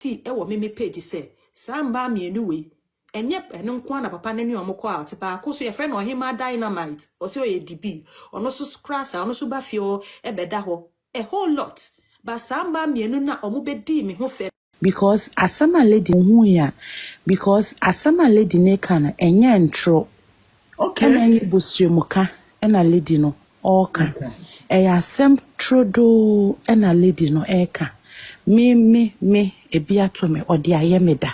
Tea wɔ me me page sɛ saa mmaa mienu wei ɛnyɛ ɛno nko ara na papa no ne ɔmo kɔ out baako so yɛfrɛ no Ɔhemaa Dynamite ɔsɛ ɔyɛ DB ɔno nso koraa saa ɔno nso ba fie hɔ ɛbɛda hɔ a whole lot but saa mmaa mienu no a ɔmo bɛdii me ho fɛ Because asɛm a lady no hui a because asɛm a lady no reka no ɛnyɛ ntoro Okay. ɛna ɛnyɛ bosrɛmuka ɛna lady no ɔreka. Ɛyɛ asɛm turodoo ɛna lady no ɛreka. Me me me ebi ato me ɔde ayɛ me da.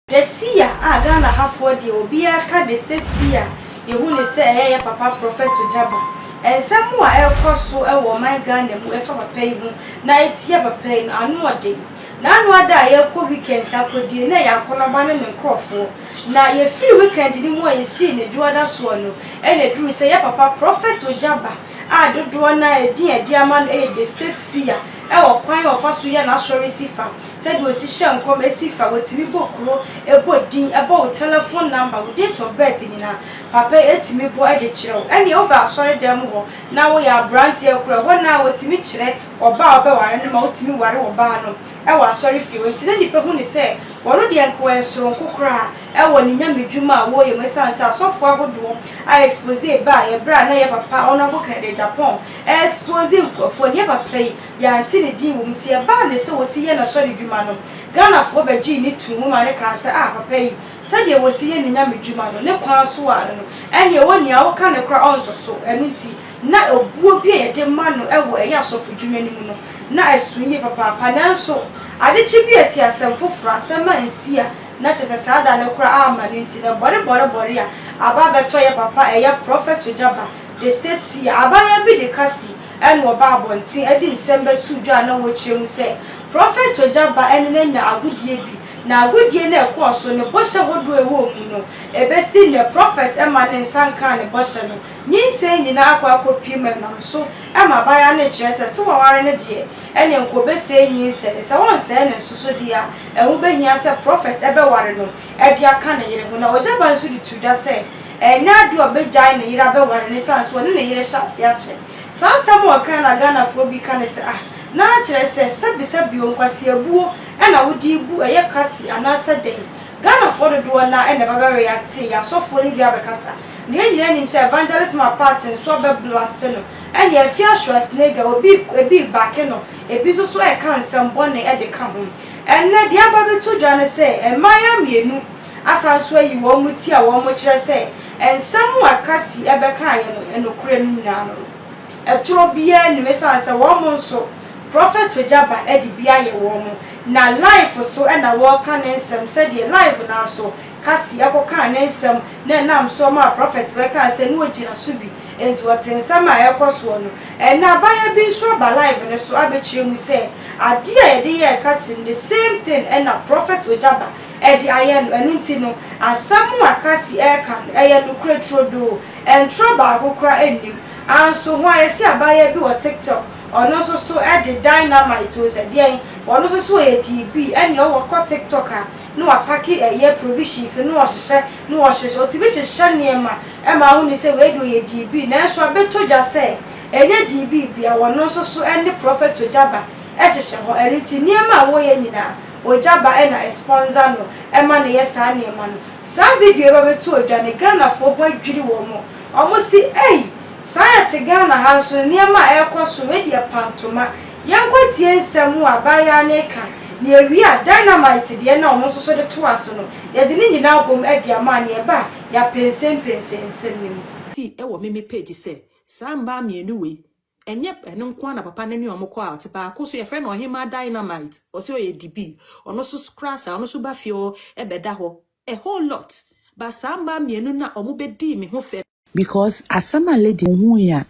The Seer a Ghana hafoɔ deɛ obiara ka The State Seer a yɛhu no sɛ ɛyɛ yɛ papa Prophet Ogyaba. Nsɛm a ɛrekɔ so wɔ ɔman Ghana mu ɛfa papa yi ho na ɛtia papa yi no ano ɔden. N'ano ada a yɛrekɔ weekend akɔdie na ɛyɛ Akɔnɔba ne ne nkorɔfoɔ. Na yɛfiri weekend no mu a yɛsii no Dwoada soɔ no ɛna ɛduruu sɛ yɛ papa Prophet Ogyaba a dodoɔ no ara edin a yɛde ama no yɛ The State Seer wɔ kwan a ɔfa so yɛ n'asɔre si fa, sɛdeɛ ɔsi hyɛ nkɔm si fa, wɔtumi bɔ kuro, bɔ din, bɔ wo telephone number, wo date of birth nyinaa, papa yi tumi bɔ de kyerɛ wo. Ɛnneɛ woba asɔredan mu hɔ na woyɛ aberanteɛ koraa, ɛhɔ no ara wɔtumi kyerɛ ɔbaa a wobɛware no ma wotumi ware ɔbaa no wɔ asɔrefie hɔ. Nti na nnipa hu no sɛ ɔno deɛ nka ɔyɛ soronko koraa wɔ ne nyamedwuma a wɔreyɛ mu ɛsiane sɛ asɔfoɔ ahodoɔ a expose baeɛ berɛ a na yɛ papa Honourable Kennedy Agyapong expose nkurɔfoɔ no, yɛ papa yi yɛante ne din wɔ mu nti ɛbaa ne sɛ wɔsi yɛ n'asɔredwuma no Ghanafoɔ bɛgyee ne too mu ma no kaa sɛ ah papa yi sɛdeɛ wɔsi yɛ ne nyamedwuma no ne kwan so ara no ɛneɛ wɔ nea woka no koraa ɔnsɔ so ɛno nti na obuo bi a yɛde ma no wɔ ɛyɛ asɔfodwuma no mu no na ɛso yie papaapa nanso adekye bi a ɛte asɛm foforɔ asɛm a ɛnsi a na kyerɛ sɛ saa da no koraa amma no nti na bɔre bɔre bɔre a aba abɛtɔ yɛ papa ɛyɛ Prɔfɛt Ogyaba The State Seer abaayewa bi de ka si ɛna ɔbaa abɔnten de nsɛm bɛtoo dwa a na wɔrekyerɛ mu sɛ Prɔfɛt Ogyaba ɛne no anya agodie bi na agodie no a ɛkɔɔ so no bɔhyɛ hodoɔ a ɛwɔ mu no ɛbɛsi nnɛ Prɔfɛt ɛma ne nsa nkaa ne bɔhyɛ no Nyinsɛn nyinaa akɔ akɔpue ma ɛnam so ma abaayewa no rekyerɛ sɛ, sɛ waware no deɛ, ɛnneɛ nka ɔbɛsɛe nyinsɛn no. Sɛ wɔnsɛe no nso so deɛ a, ɛho bɛhia sɛ prɔfɛt bɛware no de aka ne yere ho. Na Ogyaba nso de to dwa sɛ, ɛnyɛ adeɛ a ɔbɛgyae ne yere abɛware no ɛsiane sɛ ɔne ne yere hyɛ aseɛ akyɛ. Saa asɛm a ɔkae na Ghanafoɔ bi ka ne sɛ, ah, na kyerɛ sɛ sɛbesɛbe o, nkwaseabuo na wode rebu ɛyɛ Kasi anaasɛ dɛn? Ghanafoɔ dodoɔ no ara na ɛba bɛ reactee, yɛn asɔfoɔ no bi abɛkasa. Na yɛn nyinaa nim sɛ Evangelist Mapate nso abɛ blaste no, ɛne Afia Schwarzenegger, obi ebi rebacke no, ebi nso so reka nsɛm bɔne de ka ho. Ɛnnɛ, deɛ aba abɛto dwa ne sɛ, mmaayewa mmienu asan nso ayi wɔn ti a wɔkyerɛ sɛ nsɛm a Cassie bɛkaeɛ no, nokorɛ no nyinaa no no, ɛtorɔ biara nnim ɛsiane sɛ wɔn nso, Prophet Ogyaba de bi ayɛ wɔn, na live so na wɔreka ne nsɛm sɛdeɛ live no ara so Cassie kɔkaa ne nsɛm na ɛnam so maa prɔfɛt bɛkaa sɛ na ɔgyina so bi nti ɔte nsɛm a ɛrekɔ soɔ no. Ɛnnɛ abaayewa bi nso aba live no so abɛkyerɛ mu sɛ adeɛ a yɛde yɛɛ Cassie no the same thing na prɔfɛt Ogyaba de ayɛ no ɛno nti no asɛm a Cassie reka no ɛyɛ nokorɛ turodoo ntorɔ baako koraa nnim. Anso ho a yɛse abaayewa bi wɔ TikTok ɔno nso so de dynamite o sɛ deɛn ɔno nso so ɔyɛ DB ɛneɛ ɔwɔ kɔ TikTok a na wapake ɛyɛ provisions na ɔhyehyɛ na ɔhyehyɛ ɔtumi hyehyɛ nneɛma ɛma ahu ne sɛ wei deɛ ɔyɛ DB nanso abɛtɔ dwa sɛ ɛnyɛ DB bia wɔno nso so ɛne Prophet Ogyaba ɛhyehyɛ hɔ ɛno nti nneɛma a wɔyɛ nyinaa Ogyaba ɛna ɛsponsor no ɛma no yɛ saa nneɛma no saa video yi ba bɛtɔ dwa no Ghanafoɔ ho adwiri wɔn wɔn se ei Saa yɛte Ghana ha nso nneɛma a ɛrekɔ so wei deɛ pantoma. Yɛnkɔ tie nsɛm a abaayaa no reka na yɛwie a dynamite deɛ na wɔn nso so de toa so no yɛde ne nyinaa abom de ama a nea ɛba a yɛapɛnsɛmpɛnsɛn nsɛm no mu. Tea wɔ me me page sɛ saa mmaa mienu wei ɛnyɛ ɛno nko ara na papa no ne ɔmo kɔ out baako so yɛfrɛ no Ɔhemaa Dynamite ɔse ɔyɛ DB ɔno nso koraa saa ɔno nso ba fie hɔ bɛda hɔ a whole lot but saa mmaa mienu no a ɔmo bɛdii me ho fɛ Because asɛm a lady no hui a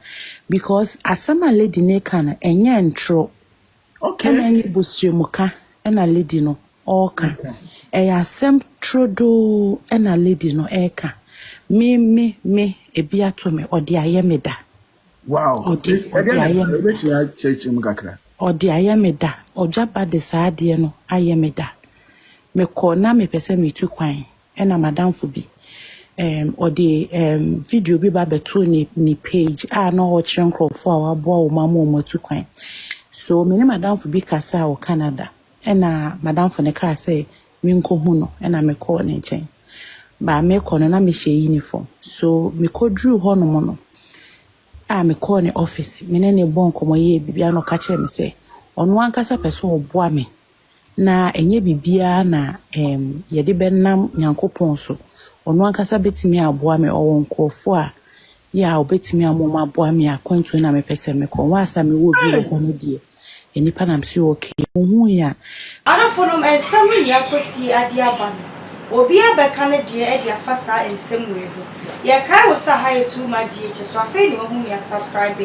because asɛm a lady no reka no ɛnyɛ ntoro Okay. ɛna ɛnyɛ bosrɛmuka ɛna lady no ɔreka. Ɛyɛ asɛm turodoo ɛna lady no ɛreka. Me me me ebi ato me ɔde ayɛ me da. Wow. Ɔde ɔde Ɛdeɛ na ayɛ me da. ɛbɛtumi akyerɛkyerɛ mu kakra. Ɔde ayɛ me da. Ɔdwaba de saa adeɛ no ayɛ me da. Mekɔ na mepɛ sɛ metu kwan ɛna madamfo bi. Ɔde video bi ba abɛtoo ne page a na ɔrekyerɛ nkurɔfoɔ a waboa wɔn ama wɔn atu kwan. So me ne madamfo bi kasa wɔ Canada, ɛna madamfo no kaa sɛ menkɔhu no, ɛna mekɔɔ ne nkyɛn. Baa mekɔ no na mehyɛ uniform. So mekɔduruu hɔnom no, a mekɔɔ ne office, me ne ne bɔ nkɔmmɔ yɛɛ biribiara na ɔka kyerɛɛ me sɛ ɔno ankasa pɛ sɛ ɔboa me na ɛnyɛ biribiara na yɛde bɛnam Nyankopɔn so. Ɔno ankasa bɛtumi aboa me. Ɔwɔ nkurɔfoɔ a yɛ a ɔbɛtumi ama wɔn aboa me akwantuo na mepɛ sɛ mekɔ. Wɔn a mewɔ bi wɔ hɔ no deɛ, nnipa nam so okay. Ohun yɛ a Adɔfo nom, nsɛm no nea akɔtie ade aba no, obiara bɛka ne deɛ de afa saa nsɛm wei ho. Yɛkae wo sɛ ha yɛ Too Much GH so afei ne wahu me a, subscribe,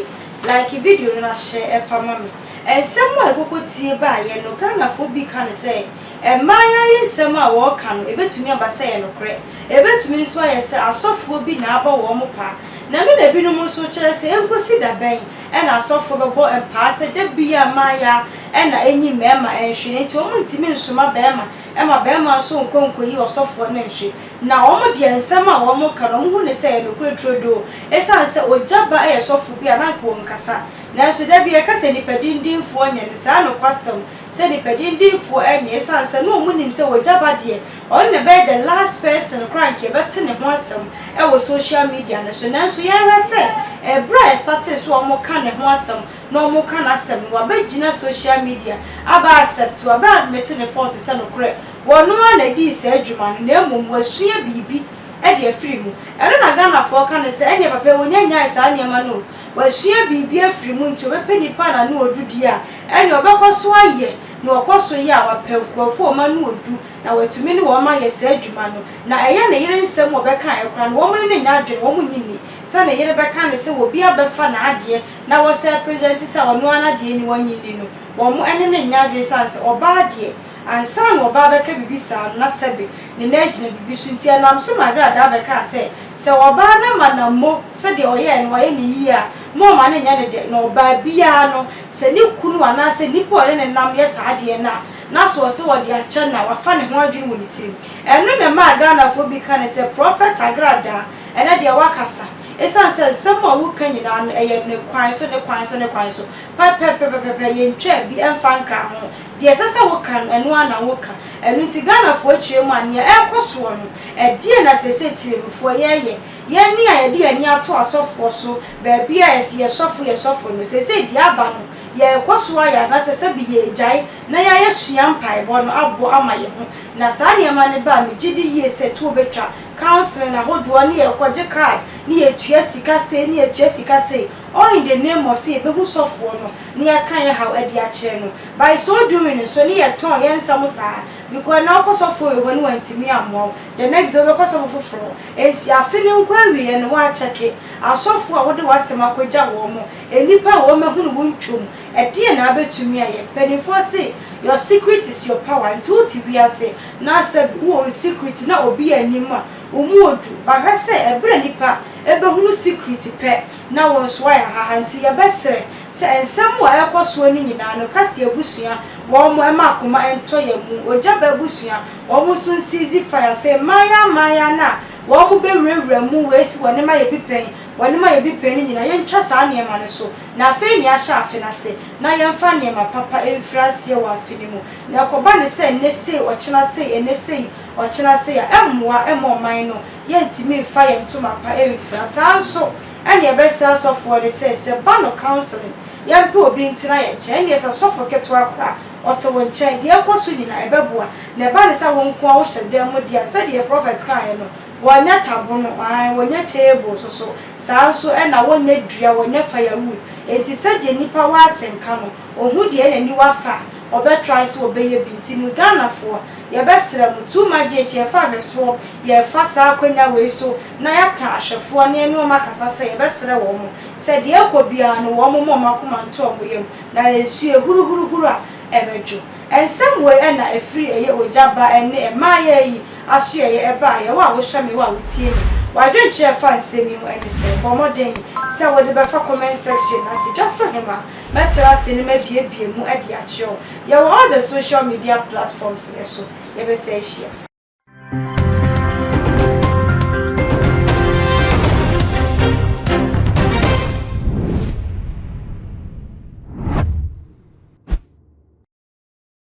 like video no na hyɛ ɛfa ma me. Nsɛm a ɛkɔkɔ tie baayɛ no, Ghanafoɔ bi ka ne sɛ mmaayewa yi nsɛm a wɔreka no, ebɛtumi aba sɛ yɛ nokorɛ, ebɛtumi nso ayɛ sɛ asɔfoɔ bi na abɔ wɔn mo paa. Na ɛno na ebinom nso kyerɛ sɛ nkosi da bɛn ɛna asɔfoɔ bɛbɔ mpaa sɛ da bi a mmaayewa ɛna enyi mmarima nhwe no, nti wɔn ntumi nsoma barima ɛma barima nso nkɔ nkɔyi ɔsɔfoɔ no nhwe. Na wɔn deɛ, nsɛm a wɔn ka no, wɔn hu ne sɛ ɛyɛ nokorɛ turodoo, esiane sɛ ogya ba yɛ sɔfo bi a nanka wɔn kasa. Nanso da bi ɛka sɛ nipa dindinfoɔ nyɛ no saa, nokwasɛm sɛ nipa dindinfoɔ nyɛ, esiane sɛ na wɔn nim sɛ ogya ba deɛ, ɔno na ɛbɛyɛ the last person koraa nka ɛbɛte ne ho asɛm ɛwɔ social media no so. Nanso yɛhwɛ sɛ ɛberɛ a ɛstartee so a wɔn ka ne ho asɛm na wɔn ka n'asɛm no, wabɛgyina social media aba accept, wabɛ admit ne fault sɛ nokorɛ wɔn ara na ɛdii saa adwuma no, na mmom wasua biribi ɛde afiri mu. Ɛno na Ghanafoɔ ka ne sɛ ɛneɛ papa wɔnya nyae saa nneɛma no o, wasua biribi afiri mu, nti ɔbɛpɛ nipa na ne odu deɛ a, ɛneɛ ɔbɛkɔ so ayɛ na ɔkɔ so yɛ a, wapɛ nkurɔfoɔ ɔma no odu na watumi ne wɔn ayɛ saa adwuma no. Na ɛyɛ ne yere nsɛm a ɔbɛka ɛkora no, wɔn ne ne nya adwene, wɔn nyi ni sɛ ne yere bɛka ne sɛ obi abɛfa n'adeɛ na wɔsɛ present sɛ ɔno ara n'adeɛ ni, wɔnyi ni no, wɔn ɛne ne nya adwene sane sɛ ɔbaa deɛ, ansa na ɔbaa bɛka biribi saa no, na sɛbe ne nan gyina biribi so. Nti ɛnam so ma Agradaa bɛkaa sɛ sɛ ɔbaa no ma nammo sɛdeɛ ɔyɛɛ no wayɛ ne yie a, ma ɔma no nyɛ ne dɛ. Na ɔbaa biara no, sɛ ne kunu anaasɛ nipa a ɔne ne nam yɛ saa adeɛ no a, na so ɔsɛ wɔde akyɛ no a, wafa ne ho adwene wɔ ne tirim. Ɛno na ɛmaa Ghanafoɔ bi ka ne sɛ Prophet Agradaa, ɛnɛ deɛ wakasa, ɛsiane sɛ nsɛm a woka nyinaa no ɛyɛ ne kwan so, ne kwan so, ne kwan so pɛpɛpɛpɛpɛ, yɛntwa bi ɛmfa nka ho. Deɛ ɛsɛ sɛ woka no, ɛno ara na woka. Ɛno nti Ghanafoɔ akyerɛ mu a, nea ɛrekɔ soɔ no, ɛdeɛ na seesei tiremufoɔ yɛyɛ yɛn ne a yɛde yɛn ani ato asɔfoɔ so, baabi a yɛsi yɛ sɔfo, yɛ sɔfo no, seesei deɛ aba no, yɛrekɔ so ayɛ anaasɛ sɛbi yɛgyae na yɛayɛ sua mpaebɔ no abɔ ama yɛn ho. Na saa nneɛma no ba a, megye di yie sɛ tuo bɛtwa counseling ahodoɔ ne yɛkɔgye card ne yɛtua sika sei ne yɛtua sika sei, all in the name of sɛ yɛbɛhu sɔfoɔ no na yɛaka yɛ haw adi akyerɛ no. By so doing nso ne yɛtɔn yɛn nsɛm saa, because na wokɔ sɔfoɔ wei hɔ ne wantumi ammoa wo, the next day wobɛkɔ sɔfo foforɔ. Enti afe ne nkɔ awieɛ no, woakyɛke asɔfoɔ a wode w'asɛm akɔgya wɔn mo, nnipa a wɔn ahunu wo ntwom, ɛdeɛn na abɛtumi ayɛ? Mpanimfoɔ se your secret is your power. Nti wote wiase na sɛ wowɔ secret na obi anim a, wo mu odu bahwɛ sɛ ɛberɛ nipa ɛbɛhunu secret pɛ na wɔn nso ayɛ haha. Nti yɛbɛsrɛ sɛ nsɛm a ɛkɔ soɔ no nyinaa no, kasi abusua wɔn mo ɛma akoma ɛntɔ yɛn mu, ogya ba abusua wɔn nso nsizi fire. Afei mmaayɛ mmaayɛ no a wɔn mo bɛwurawura mu wei si wɔn ma yɛ bi pɛn, wɔn ma yɛ bi pɛn no nyinaa, yɛntwa saa nneɛma no so. Na afei nea ahyɛ afe n'ase na yɛmfa nneɛma papa mfiri aseɛ wɔ afe no mu. Na ɛkɔba ne sɛ nnɛ sei, ɔkyena sei, ɛnɛ sei, ɔkyena sei a, ɛmmoa ɛma ɔman no yɛntumi mfa yɛn ntoma pa mfira. Saa nso ɛne ɛbɛsrɛ asɔfoɔ no sɛ ba no counseling, yɛmpɛ obi ntena yɛn nkyɛn. Ɛneɛ sɛ sɔfo ketewa koraa ɔte wo nkyɛn, deɛ ɛkɔ so nyinaa ɛbɛboa. Na ɛba ne sɛ wo nko a wohyɛ dan mu deɛ a, sɛdeɛ prophet kaeɛ no, wɔnyɛ tabono, wɔnyɛ table so so saa nso ɛna wɔnyɛ dua, wɔnyɛ firewood. Enti sɛdeɛ nipa wɔ nka no, ohu deɛ n'aniwa fa a, ɔbɛtry sɛ ɔbɛyɛ bi. Nti no Ghanafoɔ, yɛbɛsrɛ mo, Too Much GH, yɛfa ahwɛsoɔ, yɛfa saa akonnwa wei so na yɛaka ahwɛfoɔ ne ɛne wɔn akasa sɛ yɛbɛsrɛ wɔn mo sɛ deɛ ɛkɔ biara no, wɔn mo ma wɔn akoma nto wɔn yam na nsuo ehuruhuruhuru a ɛbɛdwo. Nsɛm wei ɛna ɛfiri ɛyɛ ogya ba ɛne mmaayɛ yi asoɛyɛ ɛba a yɛwɔ a wohyɛ me, wɔ a wotie me, wadwenkyerɛ fa nsɛm yi ho ɛne sɛ bɔ mmɔden sɛ wode bɛfa comment section na sɛ dwa so hema mɛtena ase ne mabiebie mu ɛde akyerɛw. Yɛwɔ all the social media platforms ne so. Yɛbɛsɛ ahyia.